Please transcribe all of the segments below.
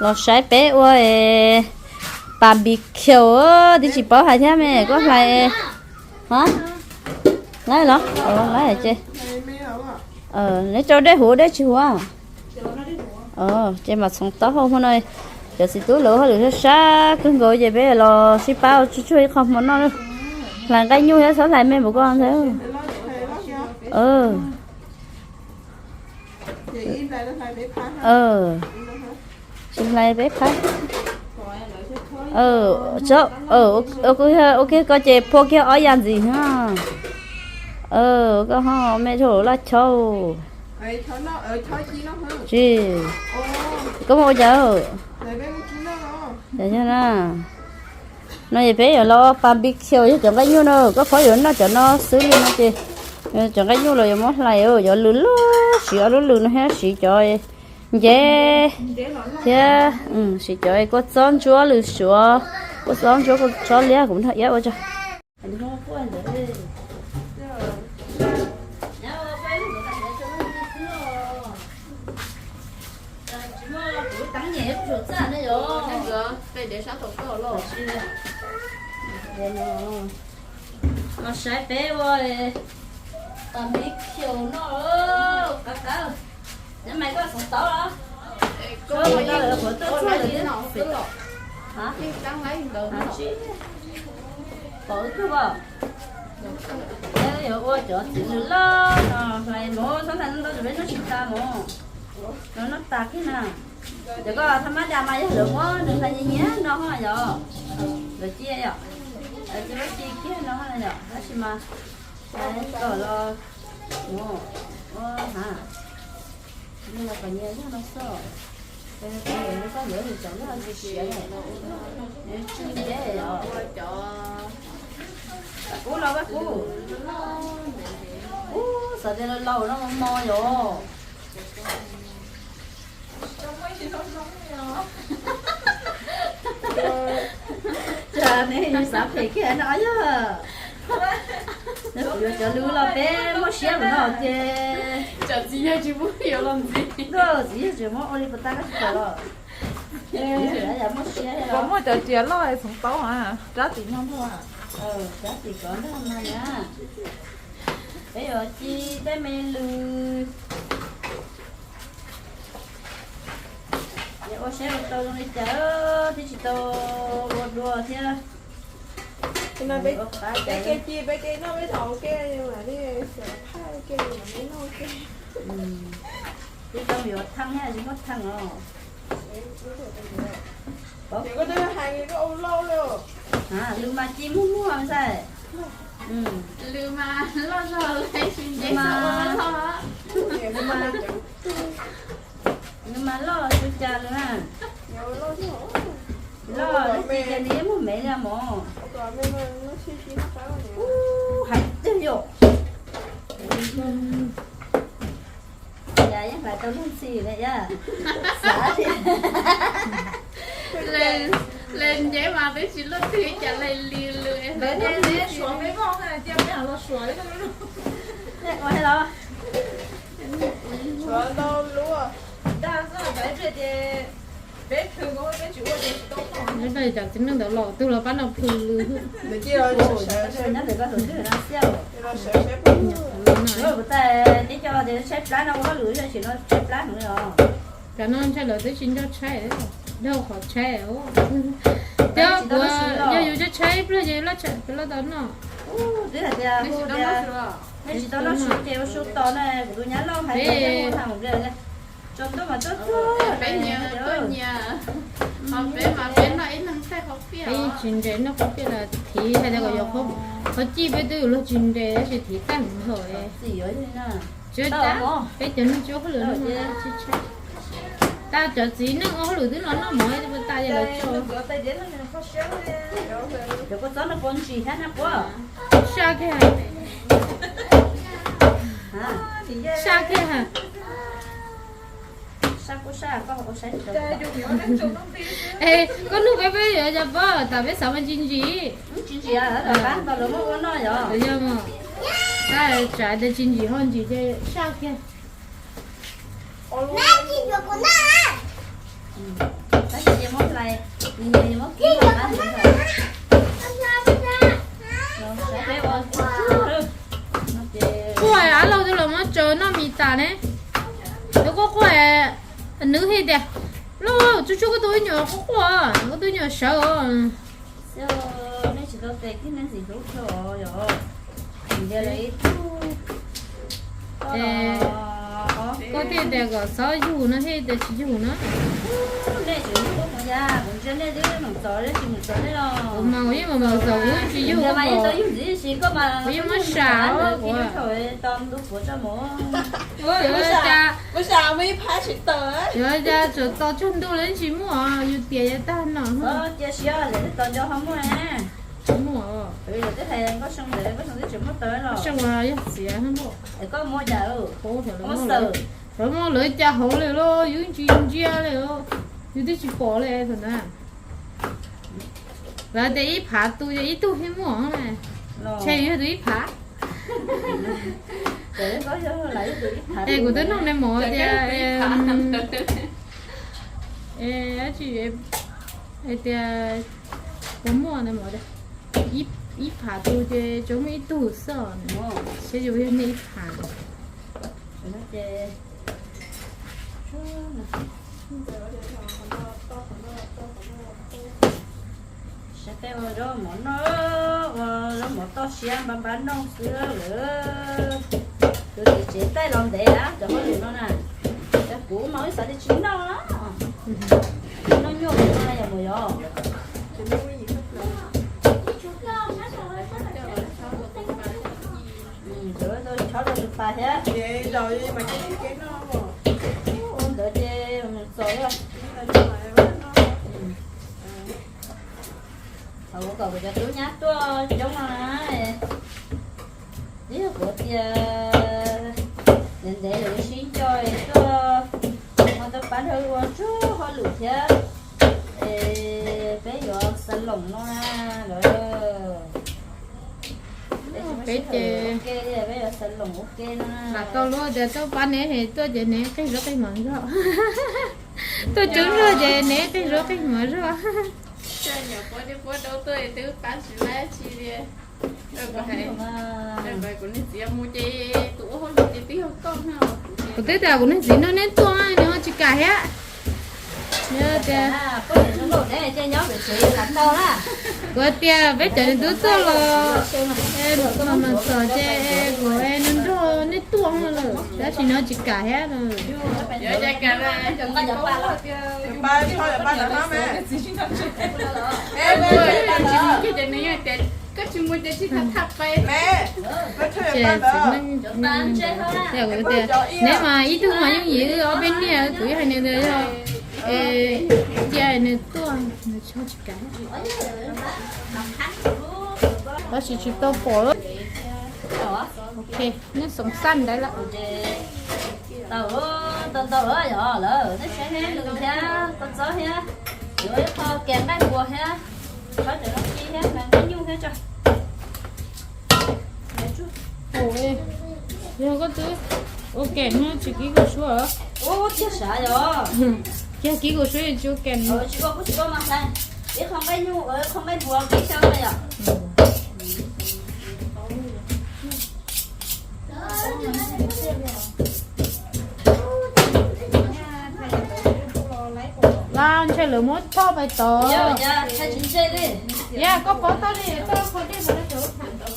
Los saib peb ua barbecue, twb tsis paub hais thiab me, koj hlais. Hab, laib los, laib ces. Neb rau dej huv dej tsis huv? Ces mam txhoov taub hau hmo no. Cov txiv tub lawv hauj lwm sab sab kawg nkaus ces peb los sib pab ua tsuag tsuag ib qho hmo noj. Hlais nqaij nyuj thiab txhob hlais me npaum ko ntag. Tsis hlais peb phab. Ua kiag ko ces phua kiag ob yam ntxiv. Koj ho me rau laj chau. Tsis, koj mus ua cas? Yog na, no es peb yuav los barbecue, yog cov nqaij nyuj no koj phob yuav noj cov no xwb li no ces cov nqaij nyuj los yuav muab hlais, yuav lws lub, siv ob lub lws no thiab siv cov nceb thiab siv cov kua txob ntsuab lws suav, kua txob ntsuab kua txob liab kuv nrog iab ua tso. Los saib peb ua barbecue noj, qab qab. Nyob mais koj xov tob los? Koj mus tau lawm qhuav tuaj txog lawm thiab. Pom wb kawg as. Peb yuav ua cov txiv lws loj no hlais mov, txhob hlais ntau ntau, peb noj tsis tas mov. Noj tas kiag na. Cov koj thaj mab das mas yog lawv muab nws hlais nyias nyias no ho yom. Lawv cia yom, cia lub ci kiag no yom, tab sis mas kom los ua ha, kom nyias zog no xwb. Koj yuav tus cov loj siav, tsw nteb os. Ub los vaj kub, ub xav tias laus no mos mos yom. Cas neb xav phem kiag no yog? Neb kuv yuav cov lws los peb muaj siab mus no ces cov txiv yawg tsis muab yuav los ntxiv. Txiv yawg tsis muab ua li puas tag koj tsis pom los? Muaj siab, muaj cov riam loj txhoov taub rab tim no, rab tim kov ntag no na. Peb yuav ci tej me lws. Ua saib ua tau zoo li cas thiab tsis tau ua dua thiab. Peb ke ci peb ke noj peb thaum ua ke, mam li xav phaj ke mam li noj ke. Peb tau yuav thaj thiab tsis muaj thaj os. Ces koj twb hais koj ua loj li. Lws mas ci muag muag xwb. Lws mas loj zog li, tsis ntev mas ua loj. Lws mas loj tsis cas lawm na. Loj li ces nws yeej muag mev li mog. Ub, hais tiag yom. Cas yeej hlais tau leej txiv na yom. Xav li. Hle nceb mas twb tsis luaj twg cas hle li lws. Hle nceb suav peb voj cia peb los suav ib tug. Ua los. Suav ntau lub. Dag xwb, peb plhws ces peb plhws, peb tsis ua ces tsis tau. Cov txiv neej ntawd los twg los pab no plhws lws. Nyob ntawm koj tus twg no xiab. Kuv tais teb co tias tshaib plab no ua hauj lwm, tam sim no tshaib plab heev li os. Cov no ntshai lawv twb tsis nco tshaib, dhau qhov tshaib. Thiab kuv, yog yus tshaib tshaib ib pliag ces loj tshaj loj tau noj. Twb hais tias nej tsis tau noj su ces ua su tos na, kuv tus nyab loj hais tias tso ntuj mas tuaj txog peb nyias tuaj nyias, ho peb mas peb noj ib leeg thaij qhov piaj. Peb yeej tsis nres noj qhov piaj los thiv, hais tias kom yuav qhov cij peb twb yuav luag tsis nres tab sis thiv tag nrho. Txiv yuav li na. Tsis tas, peb cov neeg tsis ua hauj lwm no tsis tshaib. Tag cov txiv neej ua hauj lwm twb los noj mov, tas ces lawv tso. Cov kua txob no puas ntsim thiab na puab? Saj kiag. Saj kiag. Saj kuj saj, koj ua saib. Es koj nug peb, peb yuav cov pob tas peb xav mas ntsis ntsis. Ntsis ntsis, lawv muab ua noj yom. Yog mas, tas tsav tias tsis ntsis ho ntsis ces saj kiag. Tab Quaj av laug twb los muab tsaws noj mis tas ne. Twb quaj quaj, nws hais tias, lauj, tsuj tsuj koj tus me nyuam quaj quaj, koj tus me nyuam sawv os. Koj thiaj tias kom txhob yug no thiaj tias tsis yug na. Kuv mas kuv yeej mus mus xaus kuv tsis yug, kuv yeej muab sam. Yuav cas, yuav cas tsuas tau tsag ntuj los tsis muaj, yus tias yuav tag no. Tsis muaj. Yog txiav, lawv muab lawv cas hauv li los yus tsis ntsia li, yus twb tsis pom li thaum ntawd. Lawv tias ib phav tu ces ib tug thiaj muaj, ntshe yog tus ib phav. Es kuv twb nug nais maum tias, dab tsi, tias puas muaj, nais maum tias ib phav tu ces tsuas muaj ib tug xwb, seb yus yog nej ib phav. Saib peb ua zaub mov noj, ua zaub mov toj siab npab npab noj xwb lawm. Tus txiv tsev taij los ntev na, cov hauj lwm no na. Cov kuv mas wb xav tias tsis noj, noj nyuaj no yog mus yog. Chob rau tus pas thiab. Ua ntawd ces txom. Thaum kuv kom kuv cov tub nyab tuaj coob no na, ib yog kuv tias ntev ntev lawm sib nco tuaj, ho tuaj pab nrog ua tsuag hauj lwm thiab, es peb yuav xav loos no na lawm. Peb ces peb yuav xav loos ua ke no. Lam tau lub tias tuaj pab neb, tuaj ces neb qeej zaub qeej mov zog. Tuaj coob zog ces neb qeej zaub qeej mov zog. Nyuam qhuav, nyuam qhuav dau tuaj twb pab tsis laib tsi li. Kuv niag txiv mus ces tus ua hauj lwm ces twb yog koj. Kuv twb tias kuv niag txiv nrog neb tuaj nws ho tsis kam thiab. Tias, kuv tias peb cov niag tub tuaj los mas mas txom ces kuv nrog neb tuaj lawm, tab sis nws tsis kam thiab. Koj tsis mus ces tsis tham tham pais. Ces kuv tias, neb mas ib tug mas yooj yim, wb ob peb niag kuv yeej hais nws tias yog cia nws tuaj, nws tsis kam. Tab sis tsis tau pom. Ok, nej xoom xaj ntawd lawm. Tau, tau, tau yog lawm, nej saib thiab, nws thiab koj txob thiab, yuav ib qho kem nqaij npua thiab, txhob cov no ci thiab, nqaij nyuj thiab tso. Yog koj twb ua kem no tsis kib kuv suab. Ua tiag sav yog. Kiag kib kuv suab tsis ua kem. Tsis ua kuj tsis ua mas hlais. Ib qho nqaij nyuj, ib qho nqaij npua kib xyaw yom. Lawv ntshe lawv muab thauj pais tod. Yog koj paub tau li, tau qhov dej mus rau cov tham tod.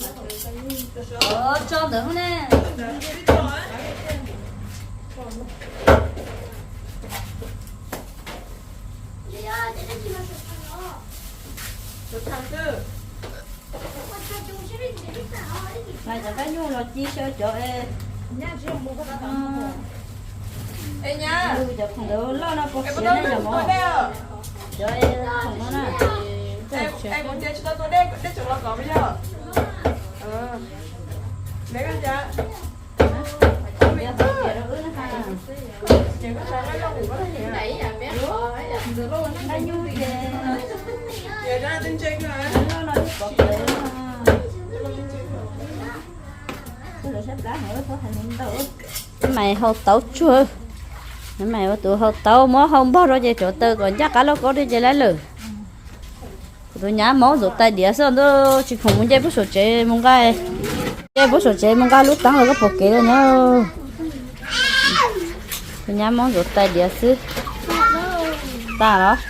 Tso ntawd ne. Cov kab nyuj los ci xyaw cov, cov khoom ntawd loj no puas siav ne yom mov. Cov khoom no na. Nqaij nyuj ces loj no pov pawg. Mas hau tauv tsuag. Mas ua tus hau tau muab hau npog rau ces cov taws kom ncaj qab lauj kaub thiab ces lawm. Kuv tus nyab mob ntxuav tais diav xwb ntuj, tsis khoom mus nce puag saum tsev mus nqa, nce puag saum tsev mus nqa lub teeb los koj pom kev lawm na. Tus nyab mob ntxuav tais diav xwb. Tas los.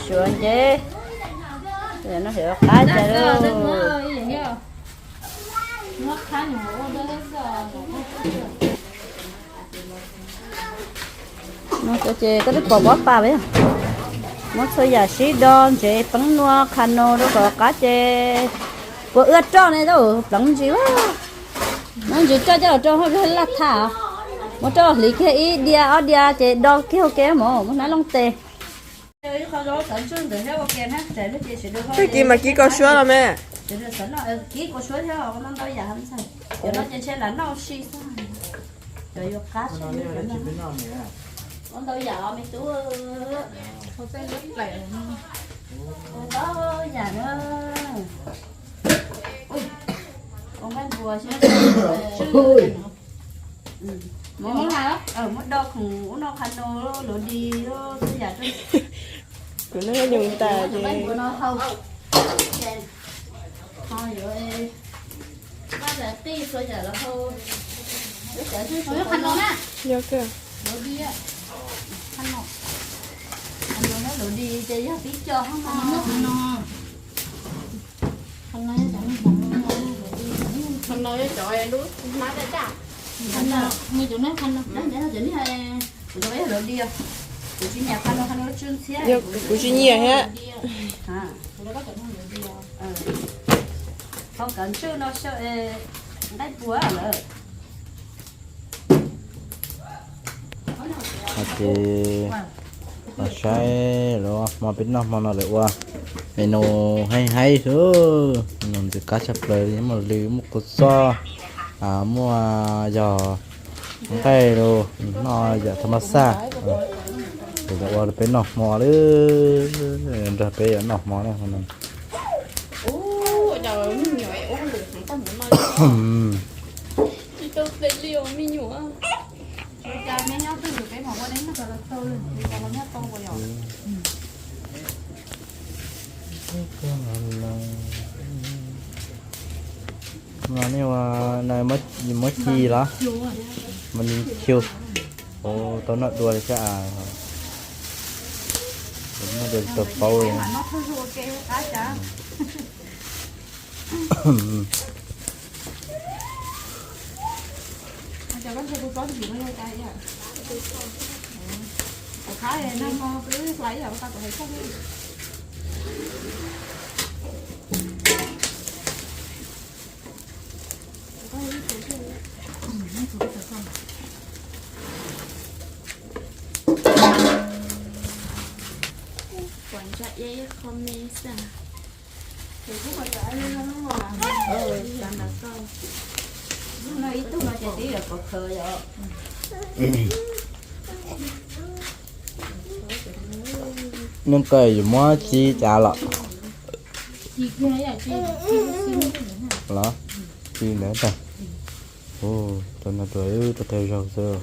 Suav nce, no qab cas lauj. No ces koj twb pom pob pas yog muab txhua yam sib do ntsev peeb nua qha no rau kom qab ces puas ua roj ne tau pleev ntsis. Nov ntsis roj coj los rau hauv laj tham, muab roj hliv kiag ib diav ob diav ces do kiag ua ke mos muab hnab looj tes. Tag kis mas kib koj suab los me. Kib koj suab thiab, ntau yam ntxhais, cov no ces ntshe lam noj si xwb. Cov yuav qab, ntau yam me tub, ntau yam na. Ua nqaij npua xwb. Muab do khoom ub no qha no, luav di, txhua yam rau. Kuv noj nyuj tas ces nqaij npua no hau. Ho yuav qij txhua yam los hau. Qha no na. Luav di, qha no, qha no luav di ces yog pib co hab mas. Qha no yog cov lub hnab daj daj. Qha no, cov no qha no, cov no yog luav di. Kuv tsis nyiam qha no, qha no tsw ntxhiab. Kuv tsis nyiam thiab. Hau kav ntswj no xyaw nqaij npua lawm. Ces los saib lawv hmo peb noj hmo no lawv ua menu haib haib xwb, menu ntxim qab tshaj plaws li, muaj lws, muaj kua txob, muaj yog nqaij los noj yam thas mas xaj. Ces lawv ua rau peb noj hmo lawm, nrog peb noj hmo na. Nej ua muab ci los? Mas ni khiu. Ua tau noj dua li thiab. Noj dua tau paub li. Kuv ntsa ib qho me xwb. Nub koj yuav muab ci cas los? Los ci ntawd tag. Ua tau no rau wb tau thawj zaug xwb.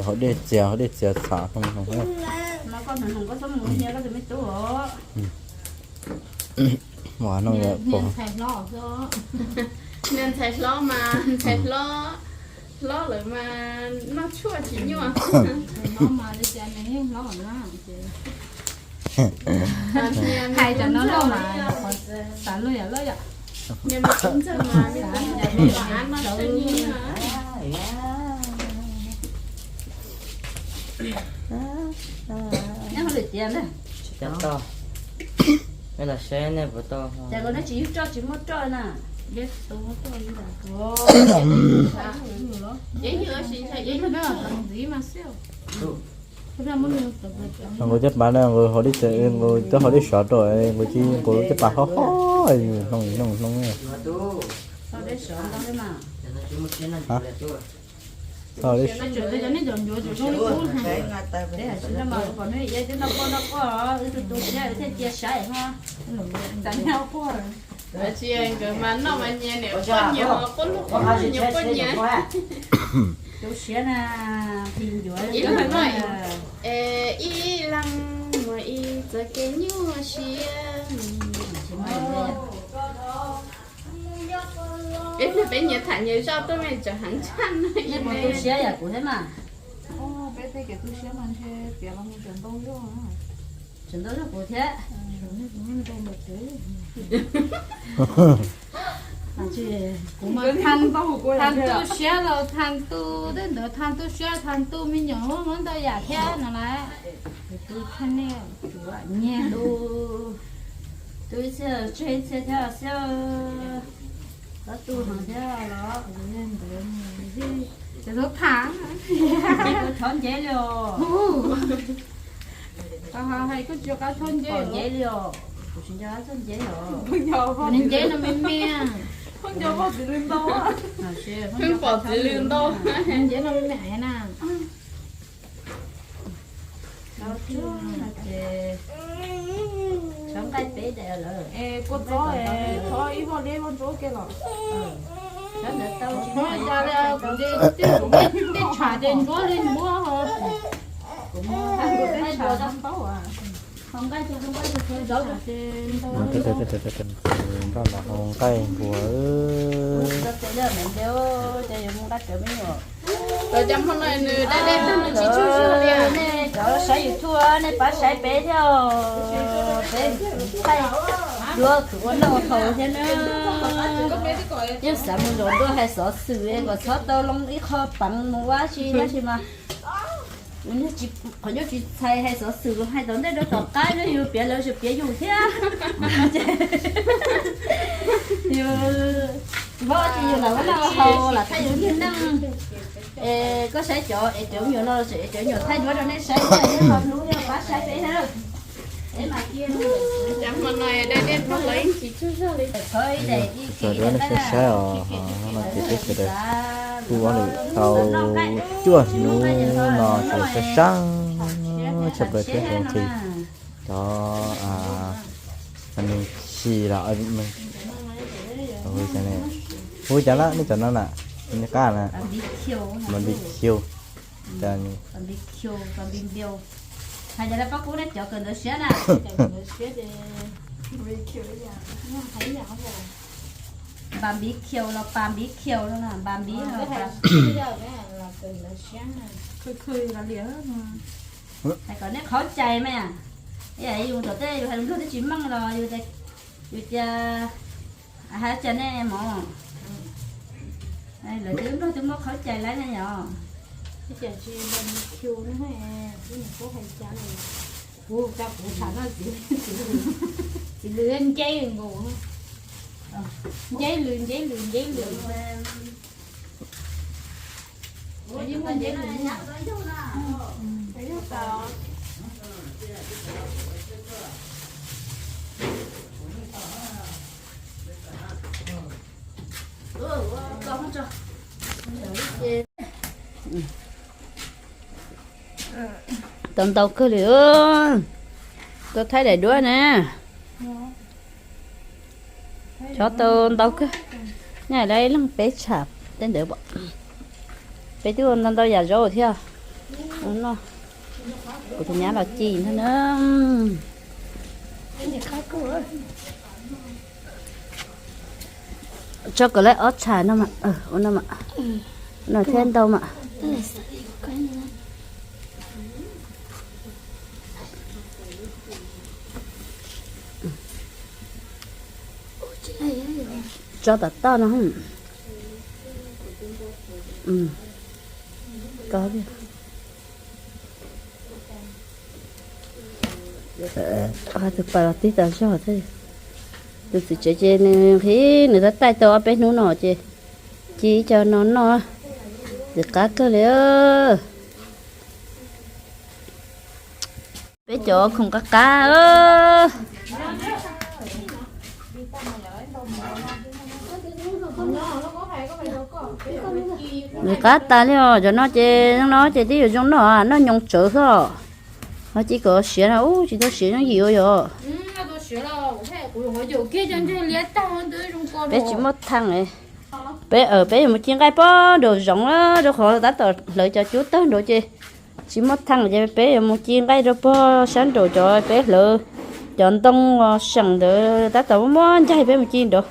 Hauv dej txias, hauv dej txias txhav hoo hoo. Ua no niag ntxhais hlob mas ntxhais hlob, hlob lawm mas noj tshuaj tsis nyuaj. Hais cov no loj mas xav luaj yam loj yom. Neb ho lwm tias na. Tsis tau toj. Nej los saib nej puas tau. Cas ko neb tsis yug roj tsis muaj roj na. Ntxiv mas xwb. Nqus caj pas na, nqus hauv dib, nqus coj hauv dib sov rau, nqus cia nqus caj pas ho ho, hnoo hnoo hnoo. Tsis nkawd mas noj mas nyias niam quaj nyias, quaj lub quaj nyias quaj nyias. Ib leeg noj ib leeg muag ib txoj kev nyuaj siab. Peb nyias tham nyias zoj tuaj me tseem heev tshaj no. Siab yam kuv thiab mas. Peb tej kev tu siab mas ntshe piav los tseem ntau zog, tseem ntau zog kuv thiab. Tham tu siab los tham tu tej ntawd, tham tu siab tham tu me nyuam muab ntau yam thiab no lawm. Tu thiab ne, tu nyiag tu, tu ib txhia tseg ib txhia thiab xwb. Koj tu heev thiab los ntawd, ces thov tham, thov nceb li os. Hais koj tsis qab thov nceb, nceb li os. Kuv tsis nco qab thov nceb os. Nceb no me me. Pheej pom txiv lws ntau. Nceb no me me na. Ces txhob nqaij peb daim lawm. Kua txob, thov ib voj liab ib voj ntsuab ke los. Tej tshav ces ntsuab li ntsuab ho. Noj los hau nqaij npua. Cov hmo no nws daj dej tag nws tsis tshua zog li. Nej cov saib YouTube nej pab saib peb thiab, peb thaij duab khwv ua noj haus thiab na. Yeej xav mus zov nruab hais xov xwm kom txhob tau loo ib qho peev mus ua si tab sis mas qhov ncauj tsis txhais hais xov xwm, hais tom ntej rau tom qab yus piav lawv tseem piav yus thiab. Yus, tsis paub tsis yus lam ua noj haus lam thaij yus niag neej. Es koj saib cov es cov me nyuam no es cov me nyuam thaij duab rau nej saib thiab, nej ho hlub thiab pab saib peb na. Cov hmo no daj dej tag los yeej tsis tshua zog li. Sawv daws nej saib saib os, no ces peb sawv daws kuj ua lwm tau cuaj hnub no ces sab sab tshaj plaws thiab, nqhis cov nqhis los hu cas na, nej cov no na, nej qab na, npis khiu, npis khiu. Hais tias lawv pab kub nej cov kawm ntawv siab na. Npam npis khiu los pas npis khiu no na, npam npis no. Hais kom nej qhaub cai mas, yus tom tej yus hais lus Nplog twb tsis meej los yus tias, hais tias nej mov, lawv twb Nplog twb muab qhaub cai lawm ne yom. Kuv, kuv tham no txiv lws nceb nkaus, nceb lws nceb lws nceb lws. Tau ntau kawg li, tau thaij daim duab na. Chob tau ntau kawg, nyaj lawv ib leeg peb tsham tej ntawd, peb twb ua ntau ntau yam zaub thiab. Ua noj, kuv tus nyab los ci ntag na. Tso kom lawv ob tsham no mas, ua no mas, no thiab ntau mas. Tso tom toj no. Tus pas los tig tas zog thiab. Tus txiv tsev ces nws nqhis nws tab taij tau ob peb hnub no ces ci ib co no noj, ntxim qab kawg li. Peb cov khoom qab qab, nws qab tas li os. Cov no ces zoo no ces twb yuav zoo noj, noj nyoos tsawv xwb. Ho ci kom siav no ub tsis tau siav yooj yim ua yog. Peb tsis muaj thaj, peb, peb yuav mus ci nqaij pog nraum zoov rau qhov tab tom hlawv cov cub tawg nraud ces tsis muaj thaj ces peb yuav mus ci nqaij rau pog sab nraum cov peb hlawv cov ntoo seem ntawd tab tom muaj muaj ncaig peb mus ci nraud.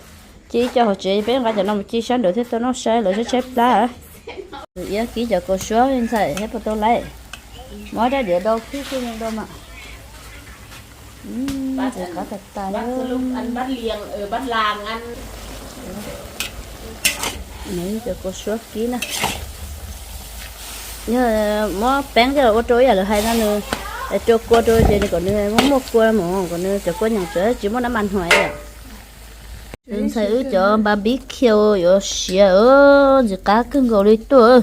Ci ib co hauv tsev peb nqa cov no mus ci sab nraud thiab tau noj saib lawv tshaib tshaib plab. Iab kib cov kaus suab ntxhais thiab puas tau laiv. Muab rab diav do khib xwb do mas. Ntxim qab tas tas li. Cov kaus suab kib na, yog muab peeb coj los ua rau ib yam lawv hais no nws, rau kua rau ces kom nws muaj muaj kua mus kom nws cov kua nyoos tsis muaj nab mas hnuais. Ntxhais wb cov npa bib khiu yuav siav, ntxim qab kawg nkaus li tuaj.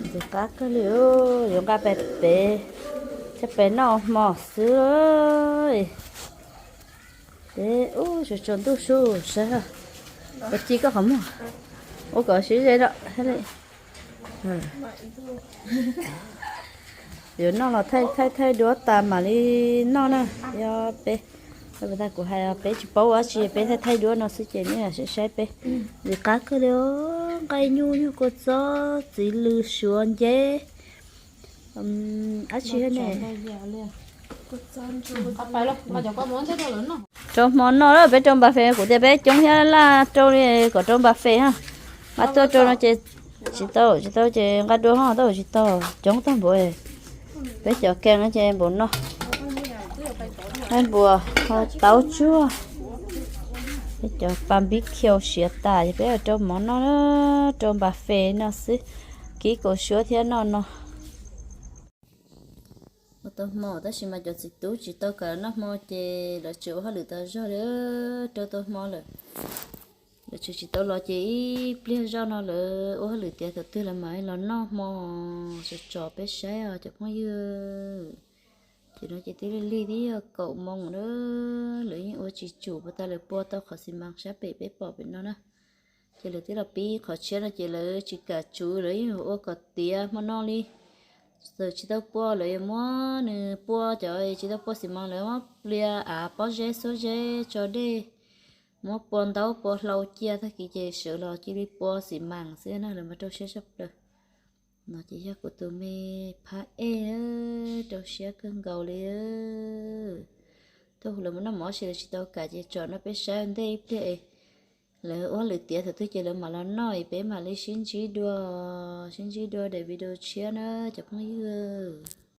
Ntxim qab kawg li, yuav nqa pem pem, thiab pem noj hmo xwb. Peb ub tsaus tsaus ntuj sub saib, ua ci koj qhov muag, ua kom sib ze rau. Yuav noj los thaij thaij thaij duab tas mam li noj na. Yog peb, kuv hais peb tsis paub ua dab tsi peb thaij thaij duab no xwb ces nej saib saib peb. Ntxim qab kawg li, nqaij nyuj nyuj kua txob txiv lws suav nceb, dab tsi ne. Rau hmo noj lawm peb rau npa fes, kuv tias peb coob thiab laj rau li kom rau npa fes ha. Mas tuaj rau no ces tsis tau tsis tau ces nqa dua ho tau tsis tau, coob tag npaum. Peb cov kees no ces npaum no, nqaij npua, taub tsuag, peb cov pa npib khiu siav tas ces peb rau mov noj, rau npa fes no xwb, kib kaus suab thiab noj no. Ua tau hmo tab sis mas cov txiv tub tsis tau kam los noj hmo ces lawv tseem ua hauj lwm tas zog li, rau tau hmo lawm. Lawv tseem tsis tau los ces ib pliag zoj no lawv ua hauj lwm tiav thaum twg lawv mam los noj hmo. Tso tso peb saib os cov phooj ywg. Ces no ces twb lig lig twb yog kaum moos na, lawv yeej ua tsis tsum puas tas lawv pua tau qhov xis mas sab pem peb pom pem no na. Ces lawv twb los pib qhov tshiab no ces lawv tsis kam tsuv, lawv yeej ua kom tiav hmo no li. Txawm tsis tau pua lawv yuav muab nws pua, cov tsis tau pua xis mas lawv muab plias av pob zeb xuab zeb tso dej, muab pua ntaub pua hlau cia tag kis ces sawv los cia li pua xis mas xwb na, lawv mas rau siab tshaj plaws. No ces yog kuv tus me phab ej, rau siab kawg nkaus li. Thaum lawv mus noj mov ces lawv tsis tau kam ces tsom no peb saib ua ntej ib pliag es lawv ua hauj lwm tiav thaum twg ces lawv mam los noj es peb mam li sib ntsib dua, sib ntsib dua daim video tshiab na cov phooj ywg.